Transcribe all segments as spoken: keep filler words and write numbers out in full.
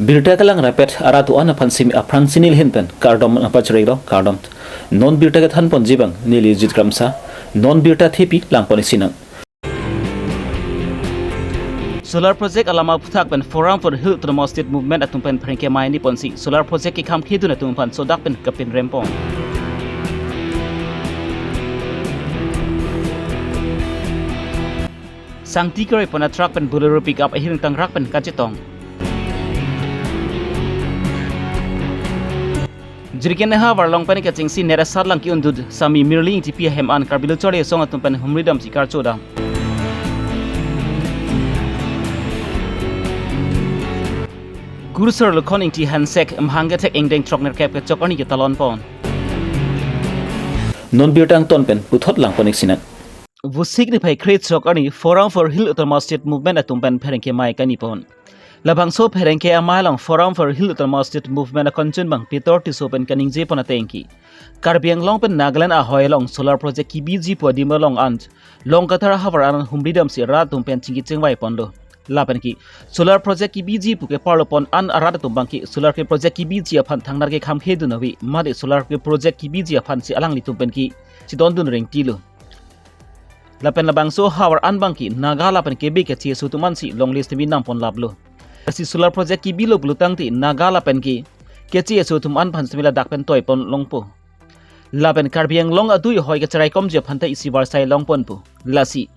Birta kelang rapet arat do-an aphan simi aphrang si neli ahin pen kardom nangpachirilo, kardom. Non birta kethan ponji abang neli Jit Kramsa, non birta thepi lang pon isi nang. Solar project alam aphuthak pen Forum for Hill Autonomous State Movement atum pen pherangke amei ni ponsi solar project kekhang khedun atum aphan sodak pen kapinrem pon. Sangti kroi pon a truck pen Bolero pickup ahirtang rak pen kachetong. Jirikene havar along pen kachingsi net asat lang ki-un dut sami Mirling T P ahem an Karbi Lo Charli Asong atum pen humri damsi karcho dam. Kurusar Lokhon Ingti Hansek amahang kethek ingdeng throk nerkep kechok arni ketalon pon. Non birta angton pen puthot lang pon isi nang. Vosik niphai kre throk arni Forum for Hill Autonomous State Movement atum pen pherangke amei kani pon. Labangso pherangke amei along Forum for Hill Autonomous State Movement akonchun abang Peter Tisso pen kaningje pon ateng ke Karbi Anglong pen Nagaland ahoi along solar project kebiji pu adim along an Longkathar havar an humri damsi arat atum pen chingki chingvai ponlo. Lapen ke solar project kebiji pu keparlo pon an arat atum abang ke solar ke project kebiji aphan thangnar kekhang khedun ave, mate solar ke project kebiji aphan si alanglitum pen ke chedondun rengtilo. Lapen labangso havar an abang ke Naga lapen Kebi keche aso atum an si longle sitame nang pon laplo. Lasi solar project kebilo pulo tangte Naga lapen ke keche aso atum an aphan sitame ladak pen toi pon longpo. Lapen Karbi Anglong adui ahoi kacheraikomji aphan ta isi varsai long ponpo. Lasi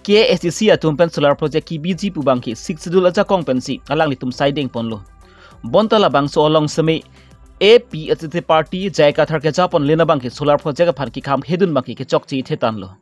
K A S D C atum pen solar project kebiji pu abang ke Sixth Schedule ajakong pensi alanglitum saideng ponlo. Bonta labangso along sitame A P H T T party J I Kathar keja pon lena abang ke solar project aphan kekhang khedun abang ke kechokche thetanlo.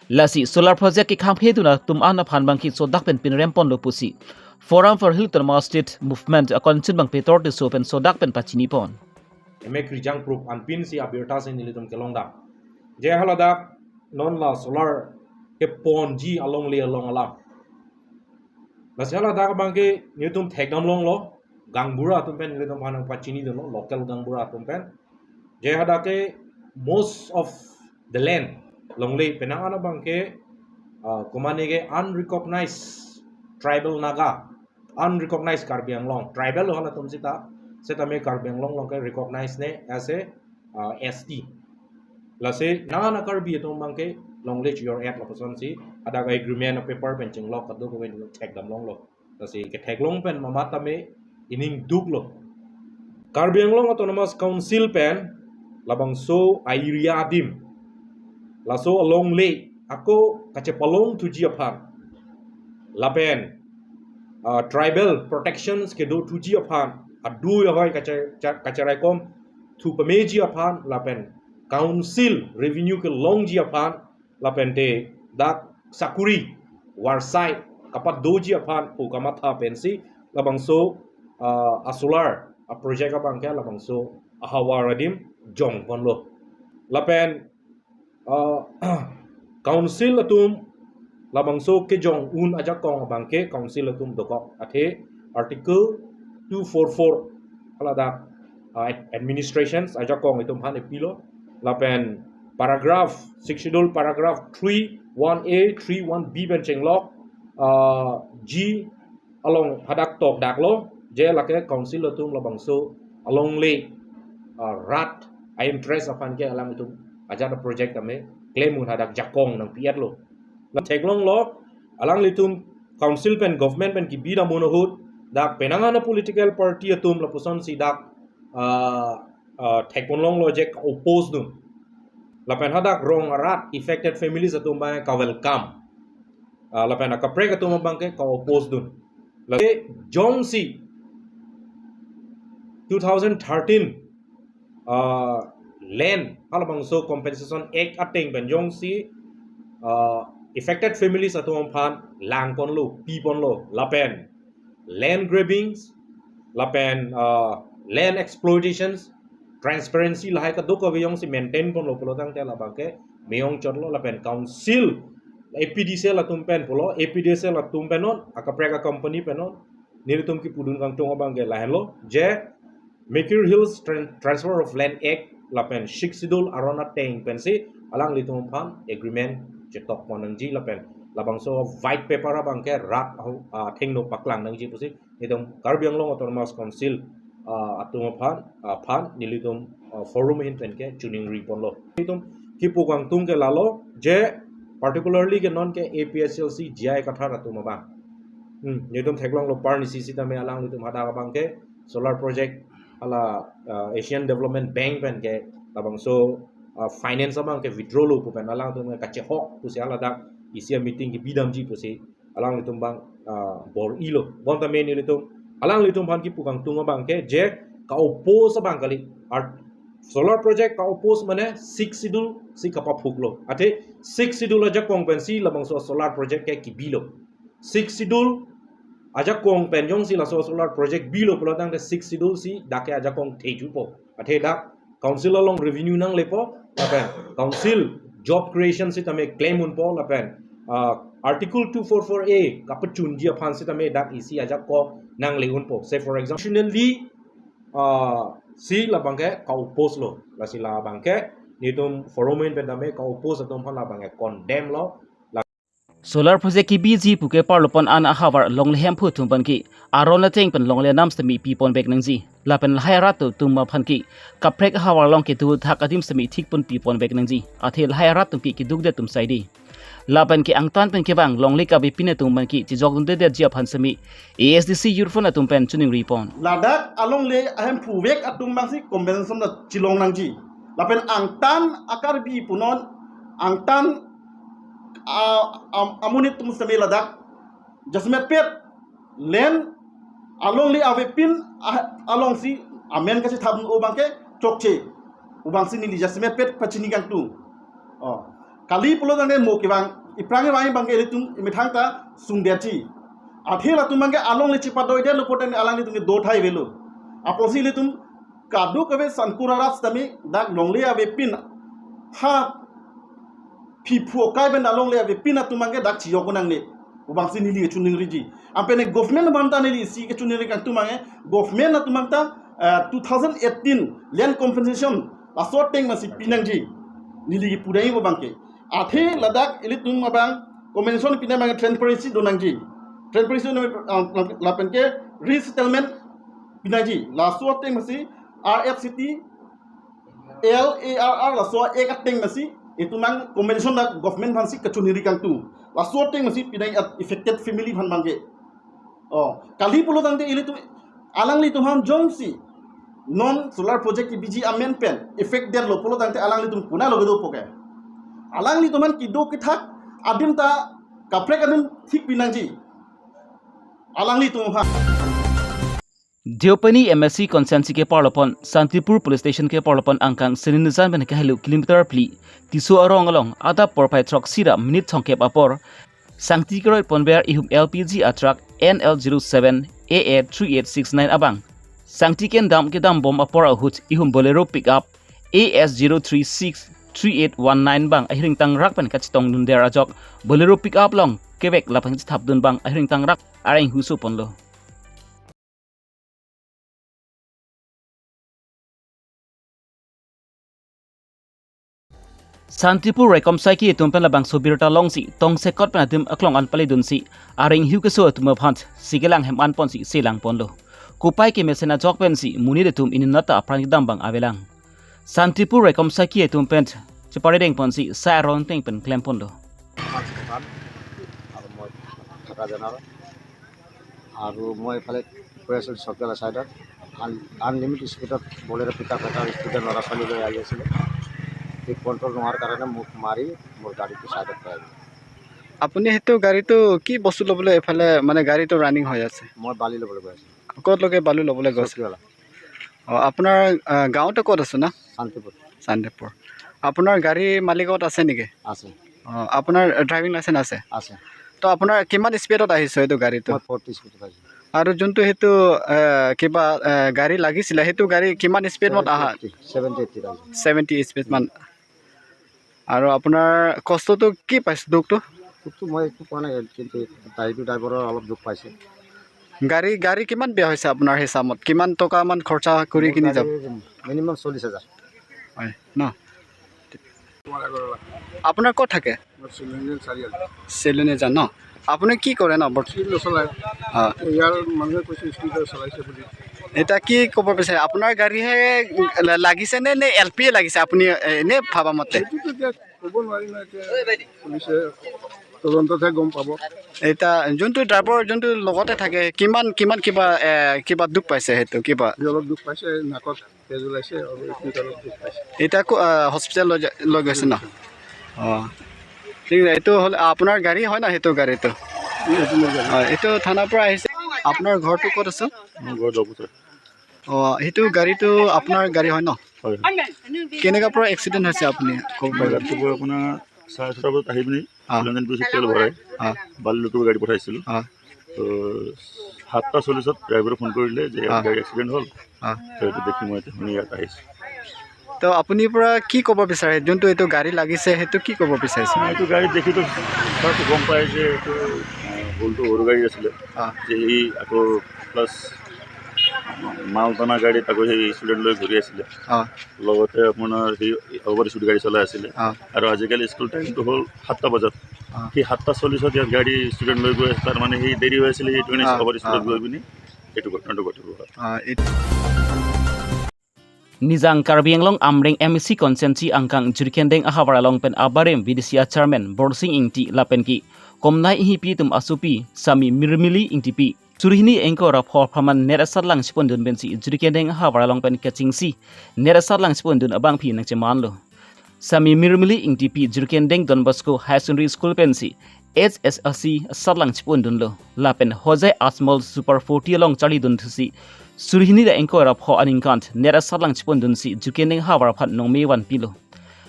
Lasi solar project kekhang khedun atum an aphan abang ke sodak pen pinrem ponlo pusi Forum for Hill Autonomous State Movement akonchun abang Peter Tisso pen sodak pen pachini pon. Emek rijang prup anpin si abirta si nelitum kelong dam. Je haladak non la solar keponji alongle along alam. Lasi haladak abang ke nelitum thekdam longlo, gaonbura atum pen nelitum aphan nangpachinidunlo, local gaonbura atum pen. Je hadak ke most of the land longle penang an abang ke, ah, komatne ke unrecognized tribal Naga, unrecognized Karbi Anglong, tribal lo halatum sita, setame Karbi Anglong along ke recognize ne as a, ah, S T. Lasi nang an a Karbi atum abang ke longle chijor-et lapusonsi hadak agreement paper pen chinglok kadokave thekdam longlo. Lasi ketheklong pen mamat tame ining duklo. Karbi Anglong Autonomous Council pen labangso a-area adim, laso alongle ako kachepalong thuji aphan, lapen, ah, tribal protections kedo thuji aphan, adui ahoi kache-, cha-, kacheraikom thu pameji aphan, lapen council revenue kelongji aphan, lapen te dak sakuri varsai kapadoji aphan pu kamatha pensi labangso, ah, a-solar a-project abang ke labangso ahavar adim jong ponlo. Lapen, ah, council atum labangso kejong un ajakong abang ke council atum dokok athe Article two four four haladak, ah, ad-, administrations ajakong itum aphan epilo. Lapen paragraph, Sixth Schedule paragraph three one A, three one B pen chinglok, ah, G along hadak tokdaklo, je lake council atum labangso alongle, ah, rat a-interest aphan ke alanglitum ajat a-project tame klem un hadak jakong nangpi-etlo. La theklonglo, alanglitum council pen government pen kebi dam ahut, dak penang an a-political party atum lapusonsi dak, ah, ah, thekpon longlo je oppose dun. Lapen hadak rong arat affected families atum abang ka-welcome. Ah, lapen akaprek atum abang ke ka-oppose dun. Lake jongsi two thousand thirteen, ah, land halabangso Compensation Act ateng pen jongsi, ah, affected families atum aphan lang ponlo, pi ponlo, lapen land grabbings, lapen, ah, land exploitations, transparency lahai kadokave jongsi maintain ponlo pulo tangte labang ke me-ong chotlo, lapen council, A P D C L atum pen pulo, A P D C L atum pen non, akaprek a-company pen non, nelitum kipudun kangtung abang ke lahenlo, je Mikir Hills Tran-, Transfer of Land Act lapen Sixth Schedule aron ateng pensi alanglitum aphan agreement chetok pon nangji lapen labangso white paper abang ke rat ahu, ah, thengno paklang nangji pusi nelitum Karbi Anglong Autonomous Council, ah, atum aphan, ah, aphan nelitum, ah, forum ahin pen ke choningri ponlo. Nelitum kipu kangtung ke lalo je particularly ke non ke A P H L C G I Kathar atum abang. Hmm, nelitum theklonglo par nisi sitame alanglitum hadak abang ke solar project hala, ah, Asian Development Bank pen ke labangso, ah, finance abang ke withdraw lo pu pen alangtum kachehok pusi hala dak isi a meeting kebidamji pusi alanglitum abang, ah, bor-ilo. Bonta main nelitum alanglitum aphan kipu kangtung abang ke je ka-oppose abang kali. Art solar project ka-oppose mane Sixth Schedule si kapaphuklo. Athe Sixth Schedule ajakong pensi labangso solar project ke kebilo. Sixth Schedule ajakong pen jongsi laso solar project bilo pulo tangte Sixth Schedule si dak ke ajakong thejupo. Athe dak council along revenue nanglepo, lapen council job creation sitame claim unpo, lapen, ah, Article two four four A kapachunji aphan sitame dak isi ajakong nangle unpo. Say for example, constitutionally, ah, si labang ke ka-oppose lo, lasi labang ke nelitum forum ahin pen tame ka-oppose atum aphan labang ke condemn lo. Solar project kebiji puke parlopon an ahavar longle hemphu atum aphan ke aron ateng pen longle anam sitame pipon vek nangji. Lapen lahai arat atum aphan ke kaprek ahavar along kedo thak adim sitame thik pon pipon vek nangji. Athe lahai arat atum ke keduk det atum saidi. Lapen ke angtan pen kevang longle kavepin atum aphan ke chejok dunde detji aphan sitame A S D C Youth Front atum pen choningri pon. Ladak alongle ahemphu vek atum abangsi compensation ta chelong nangji. Lapen angtan a-Karbi punon angtan a, am, amonit atum sitame ladak jasemet pet land alongle avepin a, alongsi amen kachethap o abang ke chokche. Obangsi neli jasemet pet pachini kangtung. Oh. Kali pulo tangte mo kevang, iphrang kevang abang ke ilitum imethang ta sungdetji. Athe latum abang ke alongle chepadoi detlo pulote alanglitum ke do thai avelo. Apotsi ilitum kadokave sangkur arat sitame dak longle avepin ha phiphu okai pen alongle avepin atum abang ke dak chejok nangne. Obangsi neli kechoningriji. Anpen government aphan ta neli isi kechoningri kangtung abang ke, government atum abang ta, eh, two thousand eighteen land compensation laso ateng masi pinangji. Neli kipu dai abang ke. Athe ladak ilitum abang compensation pinang abang transparency do nangji. Transparency do nang, ah, lapen ke resettlement pinangji. Laso ateng masi R F C T L A R R laso ek ateng masi itum abang compensation dak government aphansi kachoningri kangtung. Laso ateng masi pinai at affected family aphan abang ke. Oh, kali pulo tangte ilitum alanglitum aphan jongsi non solar project kebiji amen pen effect detlo pulo tangte alanglitum konat lo kedopo ke. Alanglitum aphan kedo kethak adim ta kaprek adim thik pinangji. Alanglitum aphan. Deopani M A C constituency ke parlopon, Santipur Police Station ke parlopon angkang Senen Nijan pen kahelo kilometer phli, Tisso arong along, adap porphai throksi ra minute thomkep apor, sangti keroi ponver ihum L P G a truck N L zero seven A A three eight six nine abang sangti kendam kedam bom apor ahut ihum Bolero pickup A S zero three six three eight one nine abang ahireng tangrak pen kachetong dundet ajok Bolero pickup along kevek lapen chethap dun abang ahireng tangrak areng husu ponlo. Santipur Raikom Saiki atum pen labangso birta longsi tongsekot pen adim aklong an pale dunsi areng hu keso atum aphan si kelang hem an ponsi selang ponlo. Kopai kemesen ajok pensi monit atum inut anta apran kedam abang avelang. Santipur Raikom Saiki atum pen cheparedeng ponsi sai aron ateng pen klem ponlo. আৰু মই এইফালে গৈ আছিলোঁ চকীয়ালা ছাইডত। আন-, আনলিমিটেড স্পীডত বলেৰ' pick up এটা ষ্টুডেণ্ট ল'ৰা ছোৱালী লৈ আহি আছিলে। সি কণ্ট্ৰল নোহোৱাৰ কাৰণে মোক মাৰি মোৰ গাড়ীটো ছাইডত পেলাই দিলে। আপুনি সেইটো গাড়ীটো কি বস্তু ল'বলৈ এইফালে, মানে, গাড়ীটো ৰানিং হৈ আছে? মই বালি ল'বলৈ গৈ আছিলোঁ। ক'তলৈকে বালি ল'বলৈ গৈছে? চকীয়ালা। অ, আপোনাৰ, আ, গাঁৱতে ক'ত আছে না? শান্তিপুৰ। শান্তিপুৰ। আপোনাৰ গাড়ী মালিকত আছে নেকি? আছে। অ, আপোনাৰ ড্ৰাইভিং লাইচেন্স আছে? আছে। তো আপোনাৰ কিমান স্পীডত আহিছে এইটো গাড়ীটো? মই ফৰ্টি স্পীডত আহিছোঁ। আৰু যোনটো সেইটো, এ, কিবা, এ, গাড়ী লাগিছিলে, সেইটো গাড়ী কিমান স্পীডত আহা? ছেভেণ্টি, ছেভেণ্টি, ছেভেণ্টি আহিছে। ছেভেণ্টি স্পীড মান। আৰু আপোনাৰ কষ্টটো কি পাইছে, দুখটো? দুখটো মই একো পোৱা নাই, কিন্তু সেইটো ড্ৰাইভাৰৰ অলপ দুখ পাইছে। গাড়ী, গাড়ী কিমান বেয়া হৈছে আপোনাৰ হিচাপত? কিমান টকামান খৰচা কৰি মোৰ কিনি যাব? গাড়ী মিনিমাম চল্লিছ হাজাৰ। হয় ন? কুমাৰ আগৰৱালা। আপোনাৰ ক'ত থাকে? মই চিলনীজান চাৰিআলি। চিলনীজান ন? আপুনি কি কৰে ন? বৰ্ত- স্কুল নচলায়। অ। ইয়াৰ মানুহে কৈছে স্কুল চলাইছে বুলি। এতিয়া কি ক'ব বিচাৰে? আপোনাৰ গাড়ীহে লা-, লাগিছে নে, নে এল পিয়ে লাগিছে? আপুনি, এ, এনে ভাবা মতে? এইটোতো এতিয়া ক'ব নোৱাৰি ন, এতিয়া পুলিচে তদন্ততহে গম পাব। এতিয়া যোনটো ড্ৰাইভাৰ, যোনটো লগতে থাকে, কিমান, কিমান কিবা, এ, কিবা দুখ পাইছে সেইটো কিবা? সি অলপ দুখ পাইছে, নাকত তেজ ওলাইছে আৰু এইখিনিত অলপ দুখ পাইছে। এতিয়া কো-, আ, হস্পিটেল লৈ যা-, লৈ গৈছে ন? অ। ঠিক আছে, এইটো হ'ল আপোনাৰ গাড়ী হয় ন, সেইটো গাড়ীটো? এইটো মোৰ গাড়ী। হয়, এইটো থানাৰ পৰা আহিছে। আপোনাৰ ঘৰটো ক'ত আছে? মোৰ ঘৰ দহপুখুৰী। অ, সেইটো গাড়ীটো আপোনাৰ গাড়ী হয় ন? হয়, হয়। কেনেকা পৰা এক্সিডেণ্ট হৈছে আপুনি ক'ব মই পাৰিব? ৰাতিপুৱা আপোনাৰ চাৰে ছটা বজাত আহি পিনি অ। চিলনীজান পুলিচত তেল ভৰাই অ। বালি লোডৰ গাড়ী পঠাইছিলোঁ। অ। তো সাতটা চল্লিছত ড্ৰাইভাৰে ফোন কৰিলে যে ইয়াত অ। গাড়ী এক্সিডেণ্ট হ'ল। অ। তো এইটো দেখি মই এতিয়া শুনি ইয়াত আহিছোঁ। তো আপুনি পৰা কি ক'ব বিচাৰে, যোনটো এইটো গাড়ী লাগিছে সেইটো কি ক'ব বিচাৰিছে? এইটো গাড়ী দেখিতো চাৰটো গম পায় যে এইটো, আহ, ভুলটো সৰু গাড়ী আছিলে। অ। যে সি আকৌ প্লাছ মাল টানা গাড়ীত আকৌ সেই ষ্টুডেণ্ট লৈ ঘূৰি আছিলে। অ। লগতে আপোনাৰ সি অভাৰ স্পীড গাড়ী চলাই আছিলে। অ। আৰু আজিকালি স্কুল টাইমটো হ'ল সাতটা বজাত। অ। সি সাতটা চল্লিছত ইয়াত গাড়ী ষ্টুডেণ্ট লৈ গৈ আছে, তাৰ মানে সি দেৰি হৈ আছিলে, সেইটো কাৰণে অ, অভাৰ স্পীডত অ, গৈ অ। পিনি এইটো ঘটনাটো ঘটিব। অ, এইটো Nijang Karbi Anglong Amreng M A C constituency angkang Jirikindeng ahavar along pen abarim V D C a chairman Borsing Ingti lapen ke Komnai Inghipi atum asopi Sami Mirmili Ingtipi suri hini ingkoi ra pho apharman net asatlang chepondun pensi Jirikindeng ahavar along pen kachingsi net asatlang chepondun abangpi nangchemanlo. Sami Mirmili Ingtipi Jirikindeng Don Bosco Higher Secondary School pensi H S L C asatlang chepondunlo. Lapen Hojai Ajmal Super forty along charlidun thusi suri hini ra ingkoi ra pho aningkan net asatlang chepondunsi Jirikindeng ahavar aphan nongme vanpilo.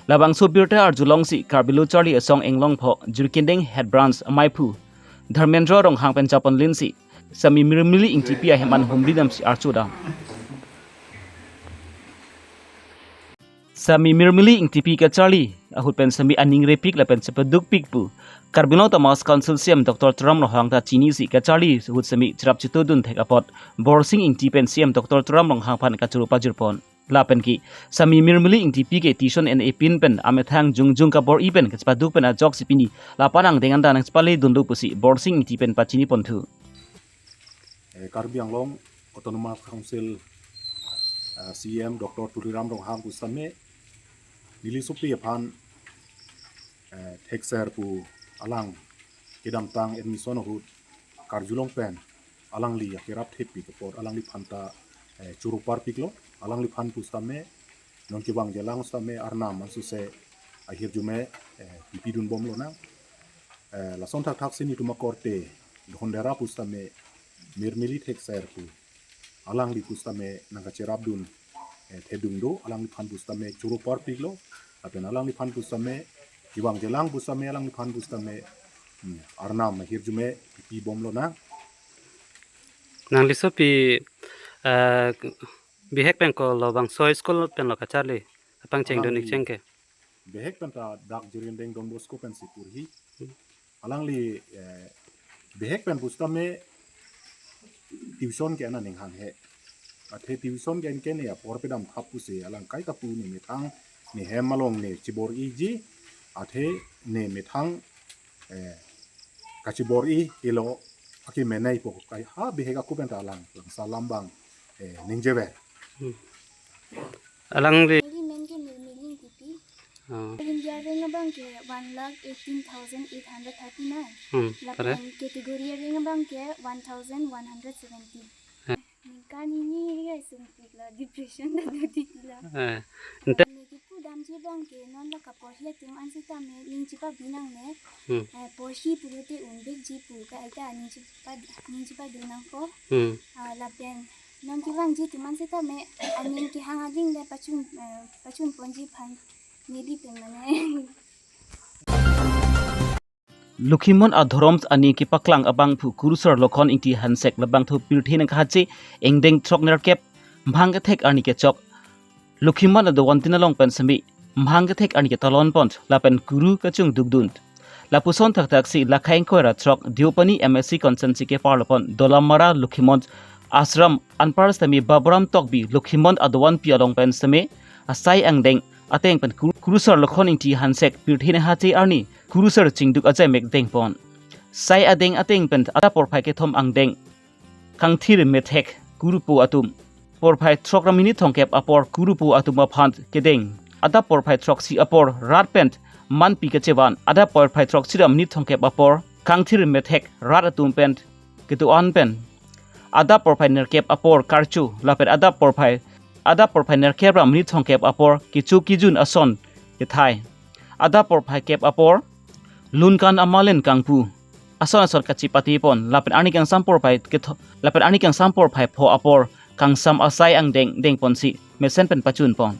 Labangso birta arjulongsi Karbi Lo Charli Asong Inglongpho Jirikindeng Head Branch amaiphu Dharmendra Ronghang pen japonlinsi Sami Mirmili Ingtipi ahem an humri damsi archudam. Sami Mirmili Ingtipi kacharli ahut pen sami aning repik lapen chepadukpik pu Karbi Anglong Autonomous Council C E M Doctor Tuliram Ronghang ta chinisi kacharli ahut sami cherap chetudun thek apot Borsing Ingti pen C E M Doctor Tuliram Ronghang aphan kachoro pajirpon. Lapen ke Sami Mirmili Ingtipi ke tuition en epin pen amethang jongjong kabor-i pen kachepaduk pen ajoksi pini lapu angdeng anta nangchepale dunlo pusi Borsing Ingti pen pachini ponthu. Eh, Karbi Anglong Autonomous Council, eh, C E M Doctor Tuliram Ronghang pusitame neli sopi aphan, eh, thekser pu alang kedamtang admission ahut karjulong pen alangli akerap thepik apot alangliphan ta, eh, choro parpiklo. Alangliphan pusitame non kevangji alang sitame arnam ansose ahirjume, eh, pipidun bomlonang. Eh, lason thakthak si netum akorte Dhondera pusitame Mirmili thekser pu alangli pusitame nangkacherapdun, eh, thedung do, alangliphan pusitame choro parpiklo. Lapen alangliphan pusitame kevangji alang pusitame alangliphan pusitame, hmm, arnam ahirjume pipi bomlonang. Nangli sopi, eh, bihek pen ko labangso school pen lo kacharli apang chengdun Alang ik cheng ke? Bihek pen ta dak Jirikindeng Don Bosco pensi porhi. Hmm. Alangli, eh, bihek pen pusitame tuition ke-en aning hanghe. Athe tuition ke-en ke ne apor pedam thap pusi alang kaita pu ne methang ne hem along ne chebor-iji. Athe ne methang, eh, kachebor-i ilo akemenei po kai ha bihek ako pen ta alang langsa alam abang, eh, ningjever. Hmm. Alangli. Neli men ke Mirmili Ingtipi. Oh. All India rank abang ke one lakh eighteen thousand eight hundred thirty-nine. Hmm, correct. Lapen category rank abang ke one thousand one hundred seventy. Eh. Ningkan hini hini kaisumpiklo, depression ta dodiklo. Eh, ente- Ne kipu damji abang ke non la kaporhi atum ansitame ning chepabinangne. Hmm. Eh, porhi pulote unbekji pu kaita ning chepa, ning chepadunangpo. Hmm. Ah, lapen non kevangji atum ansitame aning kehang aling le pachun, eh, pachun ponji aphan neli pen mane. Lokhimon adhorom aning kepaklang abangphu kurusar Lokhon Ingti Hansek labangthu pirthe nangkahache ingdeng throknerkep mhang kethek arni kechok Lokhimon adovantin along pen semi mhang kethek arni ketalon pon lapen kuru kachung dukdun. Lapuson thakthak si lakhai ingkoi ra throk Deopani M A C constituency kepar lapon Dolamara Lokhimon Ashram anpar semi Baburam Tokbi Lokhimon adovanpi along pen semi asai angdeng ateng pen kuru Kurusar Lokhon Ingti Hansek pirthe niphai arni kurusar chingduk ajaimek dengpon. Sai adeng ateng pen adap porphai kethom angdeng kangthir methek kurupo atum porphai throk ra minit thomkep apor kurupo atum aphan kedeng. Adap porphai throksi apor rat pen manpi kachevan. Adap porphai throksi ra minit thomkep apor kangthir methek rat atum pen kedo-an pen adap porphai nerkep apor karcho lapen adap porphai adap porphai nerkep ra minit thomkep apor kecho kejun ason kethai. Adap porphai kep apor lunkan amalen kangpu ason ason kachipatipon lapen arni kangsam porphai ketho lapen arni kangsam porphai pho apor kangsam asai angdeng dengponsi mesen pen pachunpon.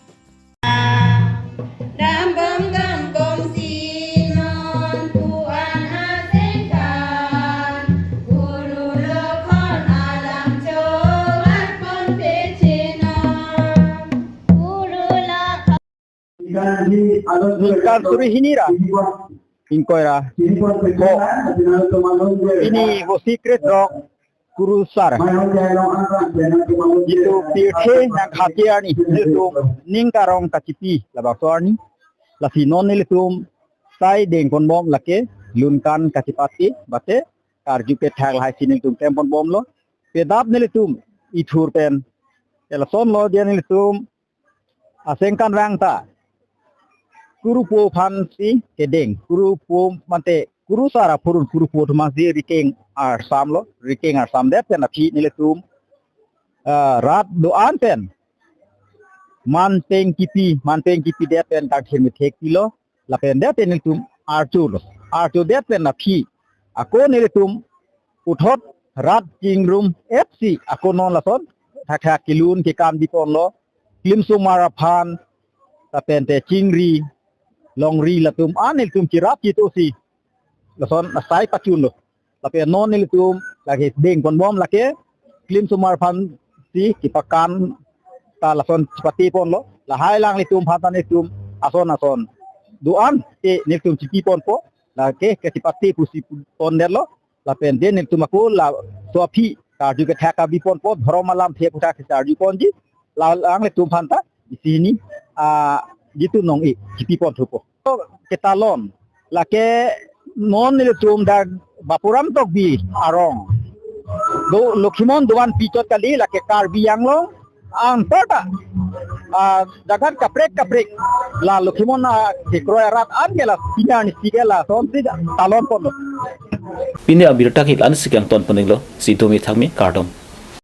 Dambom dambom si non puan asengkan, Guru Lokhon alam cholat pon pechenon. Guru Lokhon. Ningkan suri hini ra ingkoi ra pho, pini Vosi Krethrok Kurusar jitu pirthe nangkhati arni nelitum ning karong kachipi labangso arni. Lasi non nelitum sai dengponbom lake lunkan kachipate bate karju kethak lahai si nelitum klem ponbomlo. Pedap nelitum ithur pen elason lo dia nelitum asengkan vang ta kurupo aphansi kedeng. Kurupo mate kurusar aphurun kurupo atum aphansi rikeng arsam lo, rikeng arsam det pen aphi nelitum ah, rat do-an pen manpeng kipi, manpeng kipi det pen kangthir methek pilo lapen det pen nelitum archo lo. Archo det pen aphi ako nelitum puthot rat chingrum epsi ako non lason thakthak kelun kekam diponlo. Klimsomar aphan lapen te chingri longri latum an nelitum chirap chitosi lason asai pachunlo. Lapen non nelitum lake dengponbom lake Klimsomar aphansi kepakan ta lason chipate ponlo. Lahai alanglitum aphan ta nelitum ason ason do-an te nelitum chipi ponpo, lake kachipate pusi pondetlo. Lapen den nelitum ako laso aphi karju kethak abi ponpo, dhorom alamthe aputhak si karju ponji. La alanglitum aphan ta isi hini ah jitu nong-e chipi ponthupo. Ketalon lake non nelitum dak Bapuram Tokbi arong do Lokhimon dovan pichot kali, lake Karbi Anglong anparta ah jagat kaprek kaprek la Lokhimon akekroi arat an ke la pini arnisi ke lasonsi talon ponlo. Pini abirta ke la-ansi kangton pon-iklo, si domi thakmi, kardom.